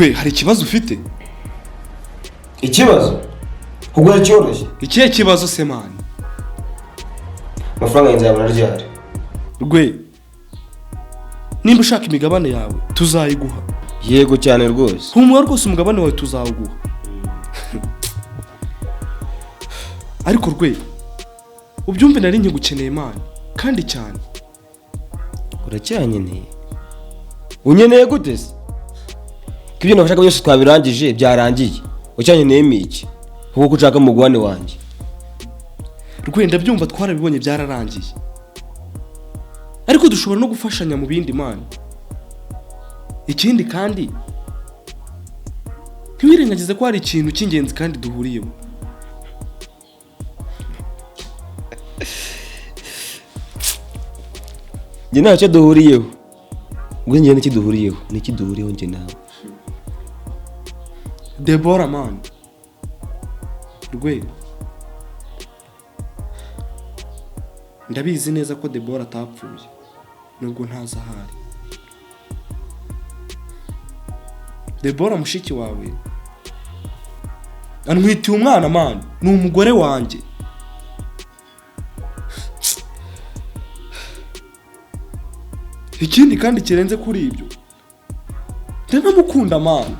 Rwe, hari ikibazo ufite? Ikibazo kugura cyoroshye. Ikihe kibazo se man? Amafaranga yanjye nzayabona ryari? Rwe, nimba ushaka imigabane yawe tuzayiguha. Yego cyane rwose. Humura rwose, umugabane wawe tuzawuguha. Ariko Rwe, ubyumve, nari nkigukeneye man, kandi cyane. Uracyanyeneye? Unyeneye gute se? Ko ibyo nashaka byose twabirangije, byarangiye, ucyanyeneyemo iki? Kuko ushaka umugabane wanjye. Rwe, ndabyumva, twarabibonye, byararangiye, ariko dushobora no gufashanya mu bindi man. Ikindi kandi, ntiwirengagize ko hari ikintu cy'ingenzi kandi duhuriyeho. Njye ntacyo duhuriyeho. Ubwo njye n'iki duhuriyeho? N'iki duhuriyeho njye nawe? Debora man. Rwe, ndabizi neza ko Debora atapfuye, nubwo ntazi ahari. Debora mushiki wawe antwitiye umwana man, ni umugore wanjye. Ikindi kandi kirenze kuri ibyo, ndanamukunda man.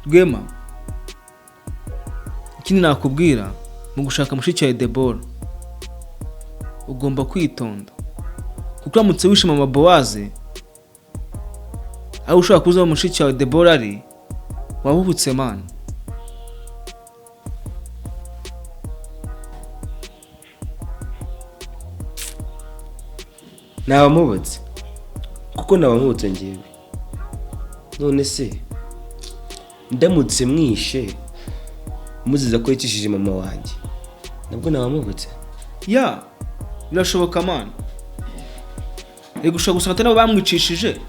Rwema, ikindi nakubwira, mu gushaka mushiki wawe Debora ugomba kwitonda, kuko uramutse wishe mama Bowaze aho ushobora kuza mushiki wawe Debora ari, wabubutse man. Nabamubutse kuko nabamubutse ngewe. None se ndamutse mwishe muziza ko yicishije mama wanjye, nabwo nabamubutse? Ya, birashoboka man. Reka ushobora gusanga atari nabo bamwicishije,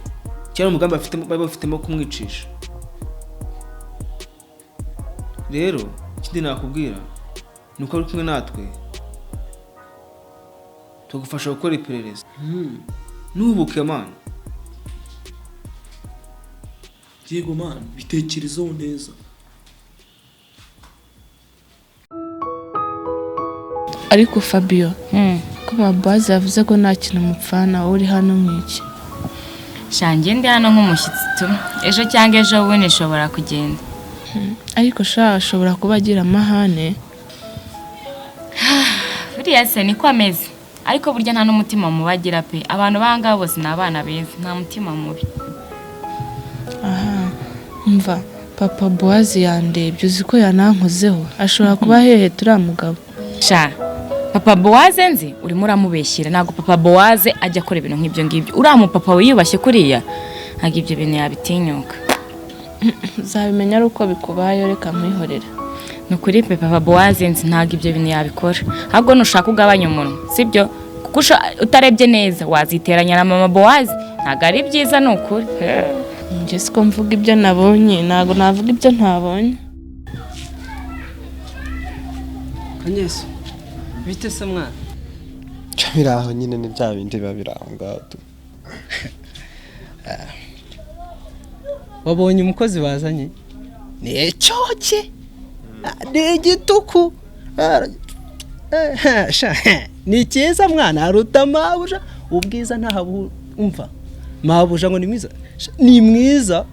cyangwa umugambi bari bafitemo kumwicisha. Rero ikindi nakubwira ni uko ari kumwe natwe, tugufasha gukora iperereza. Nubuke man. Yego man, bitekerezeho neza. Ariko Fabio, ko Mabazi yavuze ko nta kintu mupfana, wowe uri hano nk'iki? Shange, ndi hano nk'umushyitsi tu, ejo cyangwa ejo bundi nshobora kugenda. Ariko sha, ashobora kuba agira amahane. Buriya se niko ameze, ariko burya nta n'umutima mubi agira pe. Abantu b'ahangaha bose ni abana beza, nta mutima mubi. Aha, umva, papa Bowazi yandebye, uzi ko yanankozeho, ashobora kuba hehe turiya mugabo? Sha, papa Bowaze nzi urimo uramubeshyira, ntabwo papa Bowaze ajya akora ibintu nk'ibyo ngibyo. Uriya mupapa wiyubashye kuriya ntabwo ibyo bintu yabitinyuka. Uzabimenya ari uko bikubayeho, reka nkwihorere. Ni ukuri pe, papa Bowaze nzi ntabwo ibyo bintu yabikora. Ahubwo nushaka ugabanya umunwa, sibyo? Kuko utarebye neza waziteranya na mama Bowaze, ntabwo ari byiza, ni ukuri. Njye siko mvuga ibyo nabonye, ntabwo navuga ibyo ntabonye. Kanyeso, bite se mwana? Biraho nyine, ni bya bindi biba biri aho ngaho tu. Wabonye umukozi bazanye? Ni icyoki, ni igituku, ni cyiza mwana, aruta mabuja ubwiza ntahabu. Umva, mabuja ngo ni mwiza, ni mwiza,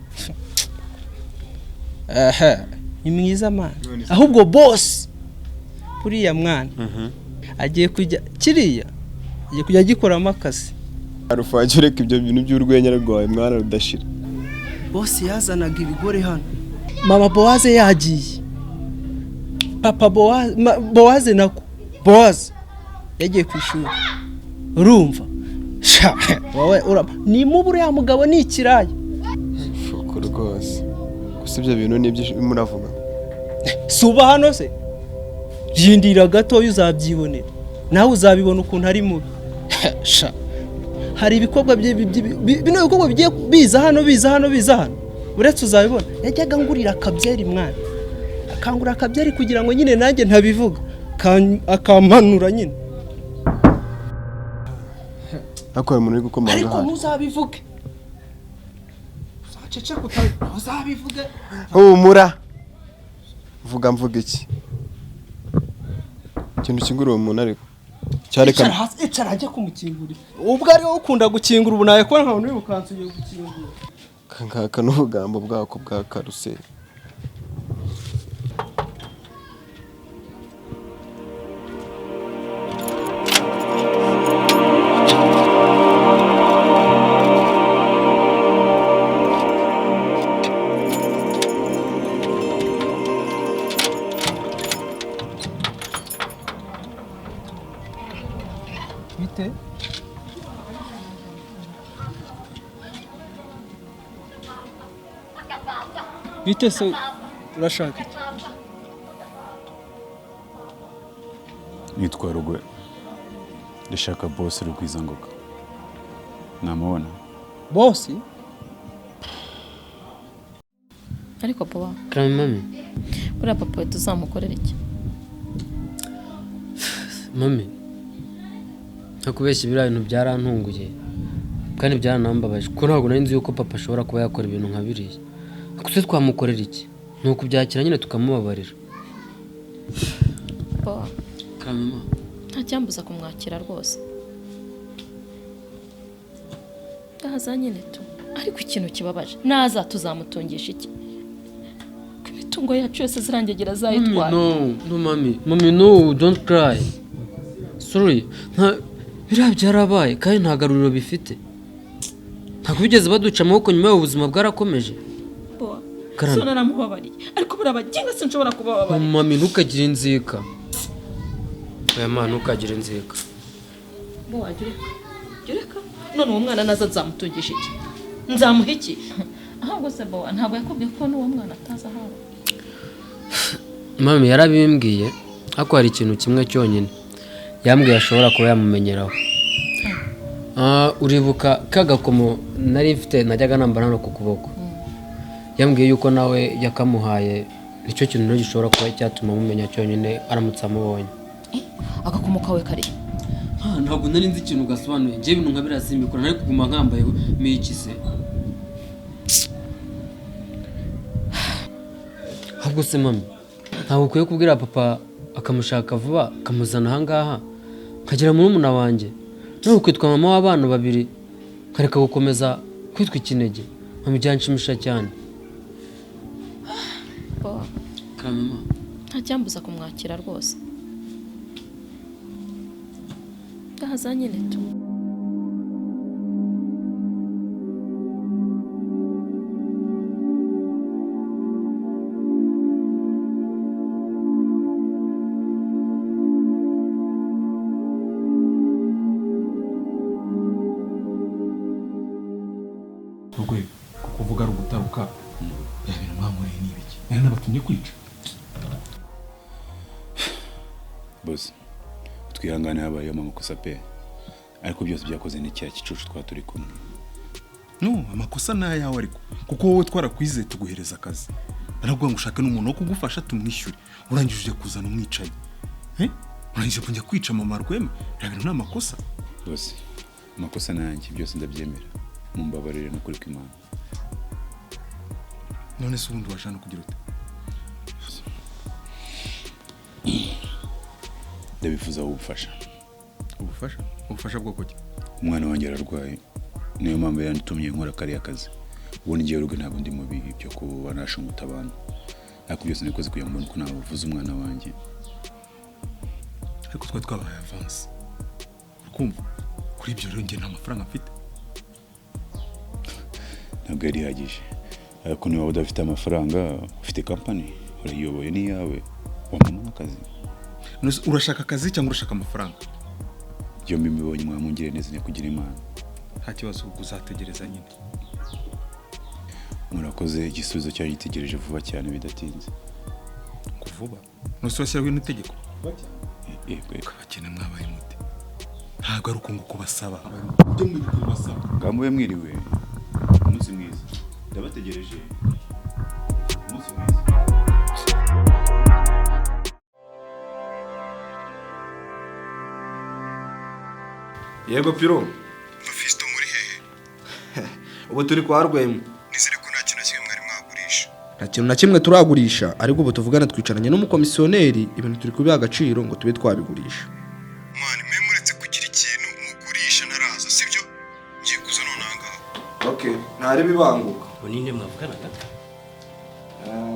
ni mwiza mwana. Ahubwo boss uriya mwana agiye kujya kiriya, agiye kujya agikoramo akazi. Arufa, wajya ureka ibyo bintu by'urwenya rwawe mwana rudashira. Boss yazanaga ibigore hano, mama Bowaze yagiye, papa Bowaze, Bowaze nako Bowaze yagiye ku ishuri. Urumva sha, wowe ni mubi uriya mugabo, ni ikiraya. Fuko rwose, gusa ibyo bintu nibyo muravuga. Si uba hano se? Rindira gatoya uzabyibonera, nawe uzabibona ukuntu ari mubi. Sha, hari ibikorwa bino bikorwa bigiye biza hano, biza hano, biza hano, uretse uzabibona. Yajyaga ngurira akabyeri mwana, akangura akabyeri kugira ngo nyine nanjye ntabivuga, akampanura nyine. Ariko hari umuntu uri gukomanga Ariko hano. ntuzabivuge. Uzaceceka uzabivuge. Humura. Vuga mvuga iki? Ikintu kingura uwo muntu ariko. Cyareka. Icara hasi, icara ajye kumukingurira. Ubwo ari wowe ukunda gukingura ubu nawe kubona nkabona wirukanse ugiye gukingura. Kangaka n'ubugambo bwako bwa karuseli. Bite? Bite se urashaka iki? Nitwa Rugwe, ndashaka boss Rugwizangoga, namubona? Boss? Ariko papa, Karame mami. Buriya papa we tuzamukorera iki? Mami, ntakubeshya biriya bintu byarantunguye kandi byaranambabaje kuko ntabwo nari nzi yuko papa ashobora kuba yakora ibintu nka biriya. Gusa twamukorera iki? Ni ukubyakira nyine tukamubabarira. Papa, Karame mama. Nta cyambuza kumwakira rwose. Ndahaza nyine tu. Ariko ikintu kibabaje, naza tuzamutungisha iki? Ko imitungo yacu yose zirangegera azayitwara. No, no mami. Mami no, don't cry. Sorry. Nta biriya byarabaye kandi nta garuriro bifite. Ntabwo bigeze baduca amaboko nyuma y'ubuzima bwarakomeje. Boa, Karame. so naramubabariye. Ariko buriya baginga sinshobora kubababarira. Mami ntukagire inzika. Oya mama ntukagire inzika. Boa, jya ureka. Jya ureka. None uwo mwana naza nzamutungisha iki? Nzamuha iki? Ahubwo se Boa ntabwo yakubwiye ko n'uwo mwana atazi aho aba. Mami yarabimbwiye ariko hari ikintu kimwe cyonyine yambwiye ashobora kuba yamumenyeraho. Uribuka ka gakomo nari mfite najyaga nambara hano ku kuboko. Yambwiye yuko nawe yakamuhaye, nicyo kintu rero gishobora kuba cyatuma amumenya cyonyine aramutse amubonye. Agakomo kawe karihe? Ntabwo nari nzi ikintu gasobanuye. Njye ibintu nka biriya simbikora, nari kuguma nkambaye mikize. Ahubwo se mami, ntabwo ukwiye kubwira papa akamushaka vuba akamuzana aha ngaha nkagera murumuna wanjye, nawe ukitwa mama w'abana babiri nkareka gukomeza kwitwa ikinege. Mami byanshimisha cyane. Boa, Karame mama. nta cyambuza kumwakira rwose. Ndahaza nyine tu. Rugwe, kukuvuga ari ugutaruka, bya bintu mwankoreye ni ibiki? Nari nabatumye kwica. Boss, twihangane habayeho amakosa pe, ariko byose byakoze ni cya gicucu twa turi kumwe. No, amakosa ni ayawe ariko, kuko wowe twarakwizeye tuguhereza akazi. Naravuga ngo ushake n'umuntu wo kugufasha tumwishyure, urangije ujya kuzana umwicanyi. Urangije kujya kwica mama Rwema, bya bintu ni amakosa. Boss, amakosa ni ayanjye, byose ndabyemera. Mumbabarire n'ukuri kw'Imana. None se ubundi washaka kugira ute? Ndabifuza ubufasha. Ubufasha? Ubufasha bwo kuki? Umwana wanjye ararwaye, niyo mpamvu yantumye nkora kariya kazi. Ubundi njyewe Rugwe ntabwo ndi mubi byo kuba nashumuta abantu, ariko byose nabikoze kugira ngo mbone uko nabuvuza umwana wanjye. Ariko twari twabahaye avance, ukumva kuri ibyo rero njye nta mafaranga mfite. Ntabwo yari ihagije, ariko niba udafite amafaranga, ufite company urayiyoboye n'iyawe, wampamo n'akazi. Urashaka akazi cyangwa urashaka amafaranga? Byombi mbibonye mwamungire neza nyakugira Imana. Nta kibazo, ubwo uzategereza nyine. Murakoze, igisubizo cyanyu gitegereje vuba cyane bidatinze. Ngo vuba? None se washyiraho n'itegeko? Yego. Abakene mwabaye mute? Ntabwo ari uko nguko basaba. Ibyo mwirirwa basaba. Ngaho mube mwiriwe. Umunsi mwiza. Ndabategereje. Umunsi mwiza. Yego Piro. Mephisto muri hehe? Ubu turi kwa Rwema. Nizere ko nta kintu na kimwe mwari mwagurisha. Nta kintu na kimwe turagurisha, ariko ubu tuvugana twicaranye n'umukomisiyoneri, ibintu turi kubiha agaciro ngo tube twabigurisha. Man, mwe muretse kugira ikintu mugurisha ntaraza, sibyo? Ngiye kuza none ahangaha. Okay, ntari bibanguka. Ubu ninde mwavuganaga?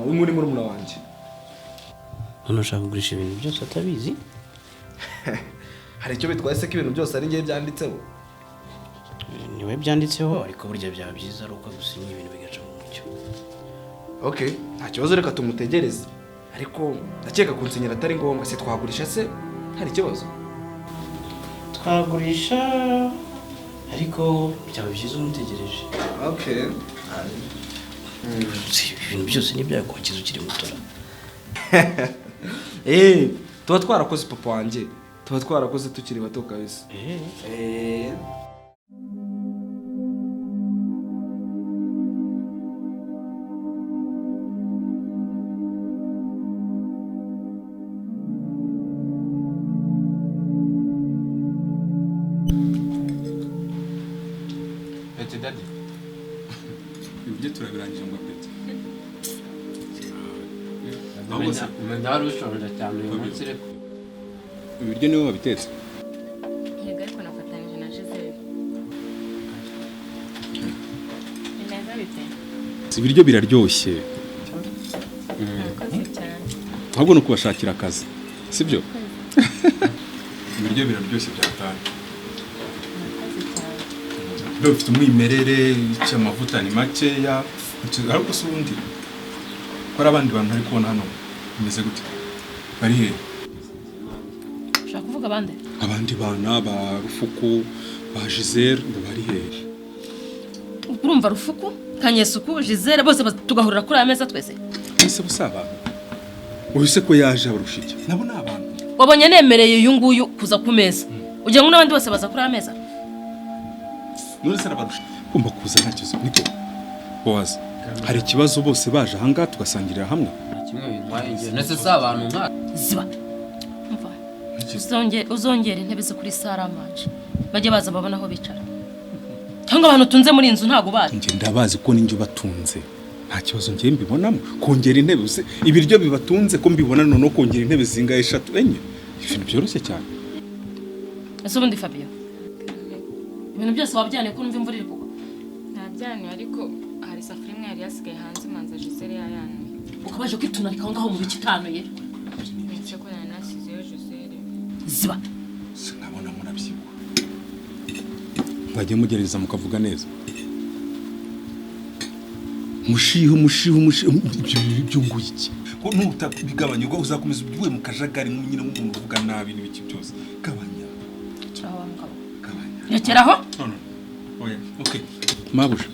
Uyu muri murumuna wanjye. None ushaka kugurisha ibintu byose atabizi? Hari icyo bitwaye se ko ibintu byose ari ngiye byanditseho? Niwe byanditseho, ariko burya byaba byiza ari uko agusinya ibintu bigaca mu mucyo. Okay, nta kibazo, reka tumutegereze. Ariko ndakeka kunsinyira atari ngombwa, se twagurisha se hari ikibazo? Twagurisha ariko byaba byiza umutegereje. Okay. Ibintu byose ni ibyawe ukiri muto. Tuba twarakoze papa wanjye, tuba twarakoze tukiri bato kabisa. Ati daddy, ibyo turabirangije ngo apeti. Ndarushonje cyane uyu munsi reko. Ibiryo niwe wabitetse? Yego, ariko nafatanyije na Gisele. Bimeze bite? Ibiryo biraryoshye. Murakoze cyane. Ahubwo ni ukubashakira akazi, sibyo? Ibiryo biraryoshye byatari. Murakoze cyane. Bifite umwimerere, icyo amavuta ni makeya, ariko si ubundi ko ari abandi bantu ntari kubona hano bimeze gute? Bari hehe? Ushaka kuvuga abandi? Abandi bana ba Rufuku, ba Gisele, ngo bari hehe? Urumva Rufuku, Kanyesuku, Gisele bose tugahurira kuri aya meza twese. Ese busa abantu? Uyu se ko yaje abarusha iki? Nabo ni abantu. Wabonye nemereye uyu nguyu kuza ku meza. Ugira ngo n'abandi bose baza kuri aya meza? None se arabarusha? Kumva kuza nta kibazo. Niko. Boaz, hari ikibazo bose baje ahangaha tugasangirira hamwe? Kimwe bintwaye ngewe. Nese si abantu nka Ziba. Umva. Uzongera intebe zo kuri saramanje. Bajye baza babona aho bicara. Cyangwa abantu tunze muri inzu ntago bazi. Nge ndabazi ko ninjye ubatunze. Nta kibazo ngiye mbibonamo. Kongera intebe se ibiryo bibatunze ko mbibona none kongera intebe zingahe 3 4. Ibintu byoroshye cyane. Ese ubundi Fabio, ibintu byose wabyaniye ko numva imvura iri kugwa? Ntabyaniye, ariko hari isafuriya imwe yari yasigaye hanze manza Gisele yayanuye. Ukabaje kwitunarika aho ngaho mu biki itanuye? Nicyo ko nari nasizeyo Gisele. Ziba. Sinabona murabyibuha. Mwagiye mugerageza mukavuga neza. Mushiho mushiho mushiho ibyo nguye iki? Ko nutabigabanya ubwo uzakomeza ubyuwe mu kajagari nyine nk'umuntu uvuga nabi n'ibiki byose. Gabanya. Rekeraho? No no. Oya, okay. Mabuja,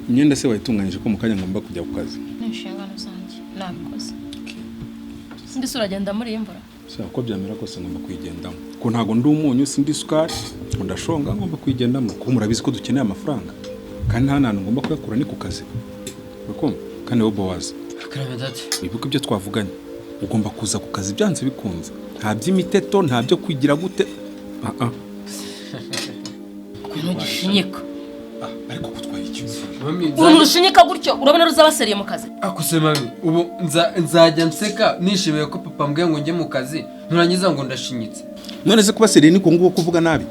imyenda se wayitunganyije ko mu kanya ngomba kujya ku kazi? Ni inshingano zanjye, nabikoze. Sindi uragenda muri iyi mvura? Se uko byamera kose ngomba kuyigendamo. Ko ntago ndi umunyu, sindi isukari, ngo ndashonga ngomba kuyigendamo. Kuko murabizi ko dukeneye amafaranga. Kandi nta hantu ngomba kuyakura ni ku kazi. Urakumva? Kandi wowe Boaz, wibuke ibyo twavuganye. Ugomba kuza ku kazi byanze bikunze. Nta by'imiteto, nta byo kwigira gute. Ukuntu gishinyika. Ariko kutwaye iki? Uruntu rushinyika gutyo urabona ruzabaseriye mu kazi. Akuse mami, ubu nzajya nseka nishimiye ko papa mbwiye ngo njye mu kazi, nurangiza ngo ndashinyitse. None se kuba seriye niko nguko kuvuga nabi?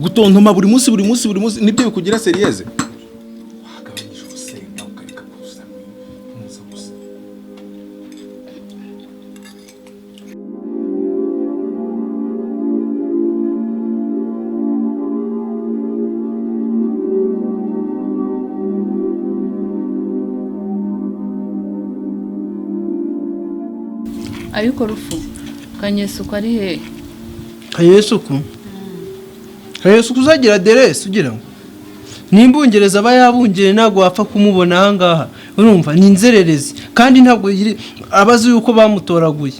Gutontoma buri munsi buri munsi buri munsi nibyo bikugira seriyeze? Wagabanyije ubusenga ukareka kuza muza gusa. Ariko Rufu, Kanyesuku ari hehe? Kanyesuku? Kanyesuku uzagira aderesi ugira ngo nimbungereza aba yabungere ntabwo wapfa kumubona aha ngaha. Urumva ni inzererezi kandi ntabwo abazi yuko bamutoraguye.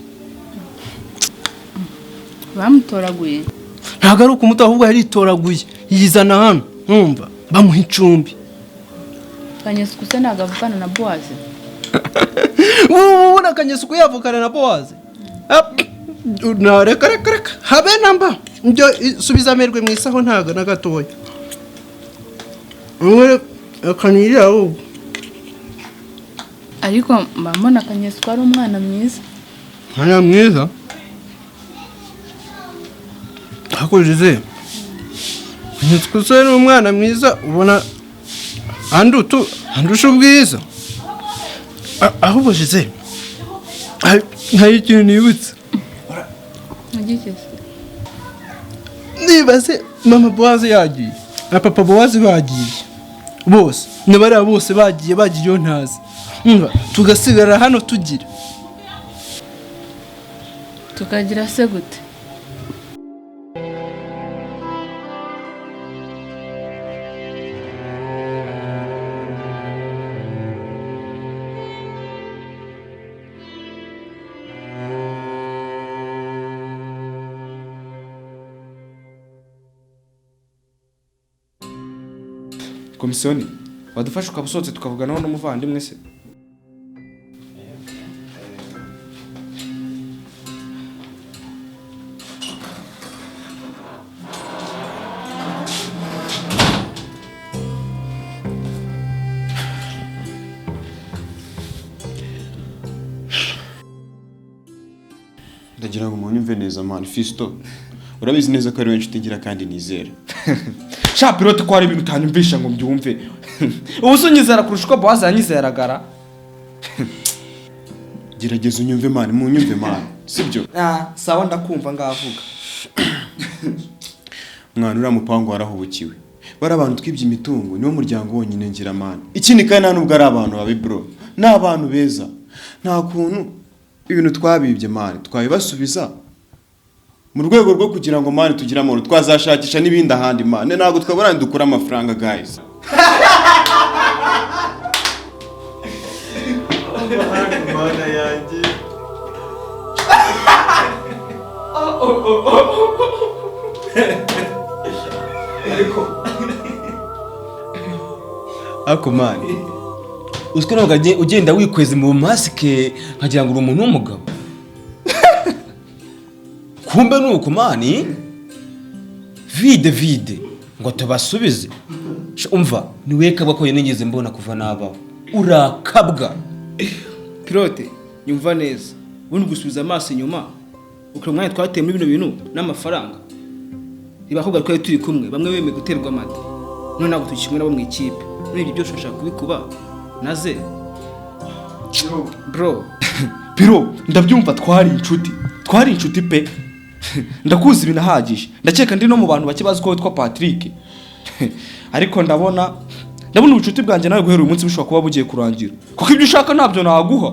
Bamutoraguye? Ntabwo ari ukumutora, ahubwo yaritoraguye yizana hano, urumva bamuha icumbi. Kanyesuku se ntabwo avukana na Boaz? Ubona Kanyesuku yavukana na Boaz? Na reka reka reka habe namba ibyo subiza amerwe mu isaho ntago na gatoya. Reka nirire ahubwo. Ariko mba mbona Kanyeswa ari umwana mwiza. Umwana mwiza? Ariko Jose, Kanyeswa se ni umwana mwiza ubona andusha ubwiza. Ahubwo Jose, hari ikintu nibutse. Nagikeze. Niba se mama Bowazi yagiye na papa Bowazi bagiye bose, n'abariya bose bagiye iyo ntazi, umva tugasigara hano tugira tukagira se gute? Komisiyoni wadufasha ukaba usohotse tukavuganaho n'umuvandimwe se? Ndagira ngo munyumve neza man, Fisto urabizi neza ko ari we nshuti ngira kandi nizera. Sha pilote ko hari ibintu utanyumvisha ngo mbyumve. Ubu se unyizera kurusha uko Bowazi yanyizeragara? Gerageza unyumve man, munyumve man, sibyo? Sawa ndakumva ngavuga. Mwana uriya mupango warahubukiwe. Bari abantu twibye imitungo niwo muryango wonyine ngira man. Ikindi kandi nta nubwo ari abantu babi bro, ni abantu beza. Nta kuntu ibintu twabibye man twabibasubiza mu rwego rwo kugira ngo man tugire amahoro, twazashakisha n'ibindi ahandi man. Ntabwo twabona dukura amafaranga guys. Mana yanjye. Ariko man, uziko ntabwo ugenda wikweza mu masike nkagira ngo uri umuntu w'umugabo. Kumbe nuko mani vide vide ngo tubasubize. Umva niwe kabwa ko nigeze mbona kuva nabaho. Urakabwa. Pilote, nyumva neza. Ubundi gusubiza amaso inyuma ukora umwanya twateye muri bino bintu n'amafaranga. Ibakobwa twari turi kumwe bamwe bemeye guterwa amata. None ntabwo tukimwe nabo mu ikipe. None ibyo byose ushaka kubikuba naze. Bro, Piro, ndabyumva twari inshuti. Twari inshuti pe. Ndakuzi binahagije. Ndakeka ndi no mu bantu bake bazi ko witwa Patrick. Ariko ndabona ubucuti bwanjye nawe guhera uyu munsi bishobora kuba bugiye kurangira. Kuko ibyo ushaka ntabyo naguha.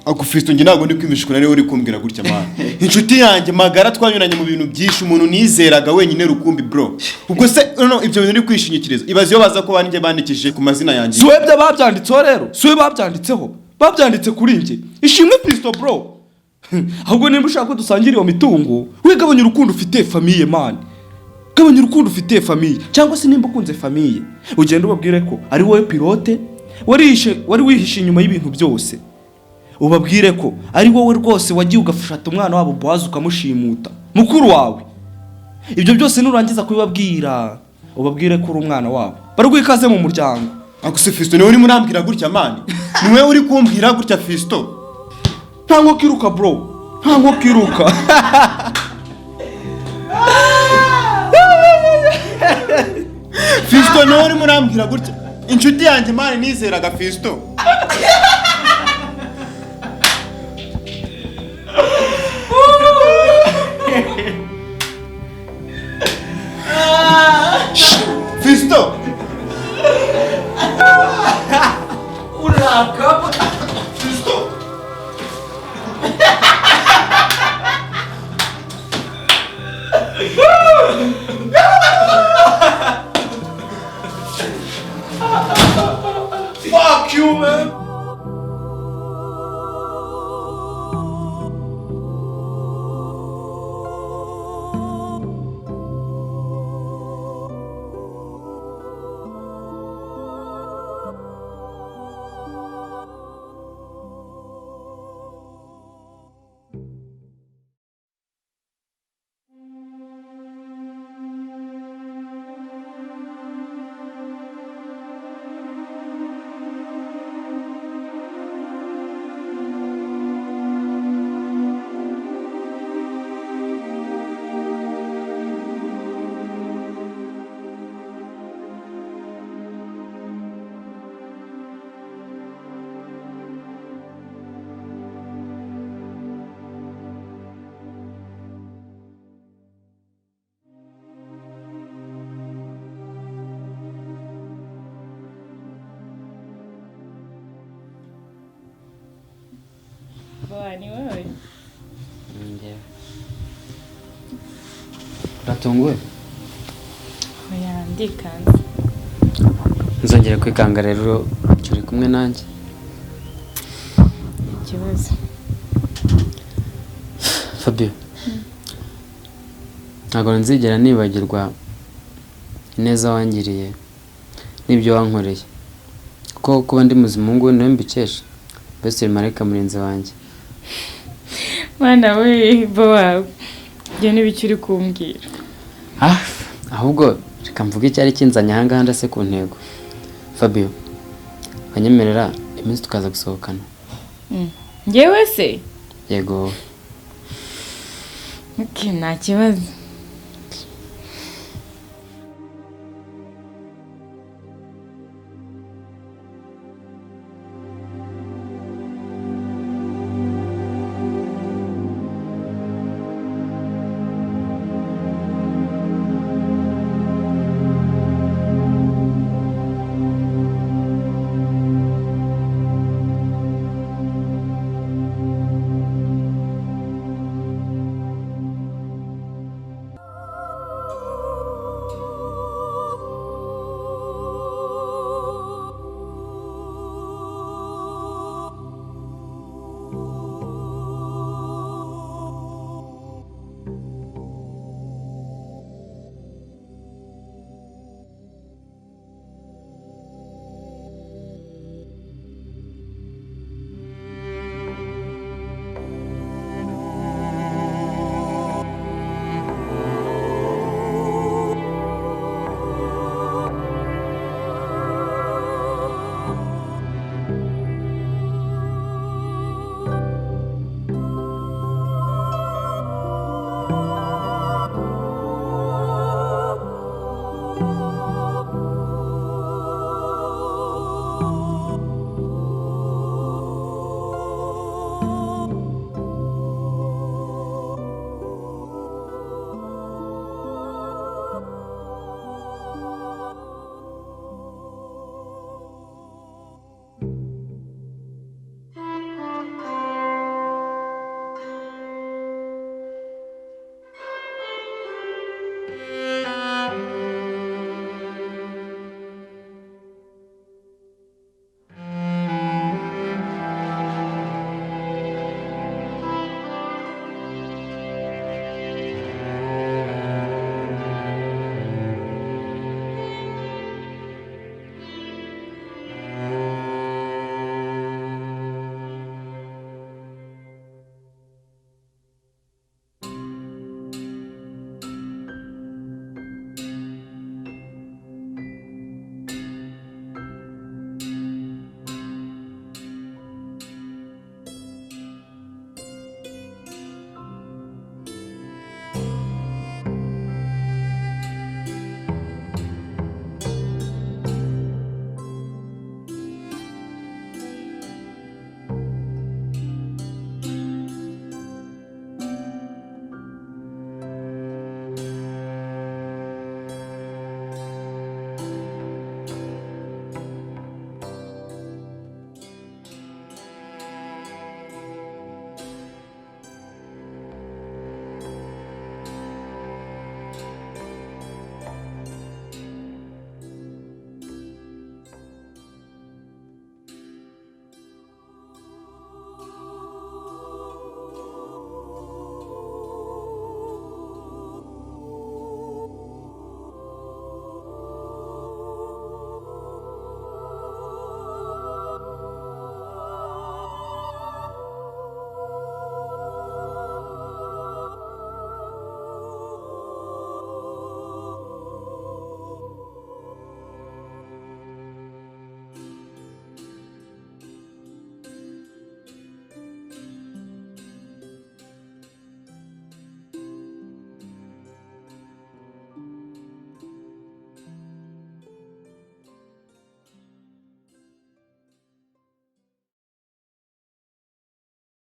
Ako Fisto nge ntabwo ndi kwimishikura niwe uri kumbwira gutya man. Inshuti yanjye magara twanyuranye mu bintu byinshi, umuntu nizeraga wenyine rukumbi bro. Ubwo se no ibyo bintu uri kwishingikiriza. Ibaze iyo baza ko banjye bandikishije ku mazina yanjye. Si webye babyanditseho rero, si we babyanditseho. Babyanditse kuri nge. Ishimwe Fisto bro. Ahubwo nimba ushaka ko dusangira iyo mitungo, wigabanya urukundo ufite famille man. Gabanya urukundo ufite famille, cyangwa se nimba ukunze famille, ugenda ubabwire ko ari wowe pilote wari wihishe inyuma y'ibintu byose. Ubabwire ko ari wowe rwose wagiye ugafata umwana wabo Bowazi ukamushimuta, mukuru wawe. Ibyo byose nurangiza kubibabwira, ubabwire ko uri umwana wabo. Bariguha ikaze mu muryango. Ako se Fisto niwe uri murambwira gutya man? Niwe uri kumbwira gutya Fisto? Nta nkoko iruka bro, nta nkoko iruka. Fisto niwe uri murambwira gutya? Inshuti yanjye man nizeraga Fisto. Fisto! Urakabwa! Fisto! Fuck you, man! Bowa, ni wowe? Njyewe. Uratunguwe? Oya, ndikanze. Nzongera kwikanga rero turi kumwe nanjye. Ikibazo. Fabio, ntabwo nzigera nibagirwa ineza wangiriye n'ibyo wankoreye, kuko kuba ndi muzima ubu ngubu niwe mbikesha. Mbese uri marayika murinzi wanjye. Mwana we, Bowa, ibyo n'ibiki uri kumbwira? Ah, ahubwo reka mvuge icyari kinzanye ahangaha ndase ku ntego. Fabio, wanyemerera iminsi tukaza gusohokana? Njyewe se? Yego. Okay, nta kibazo.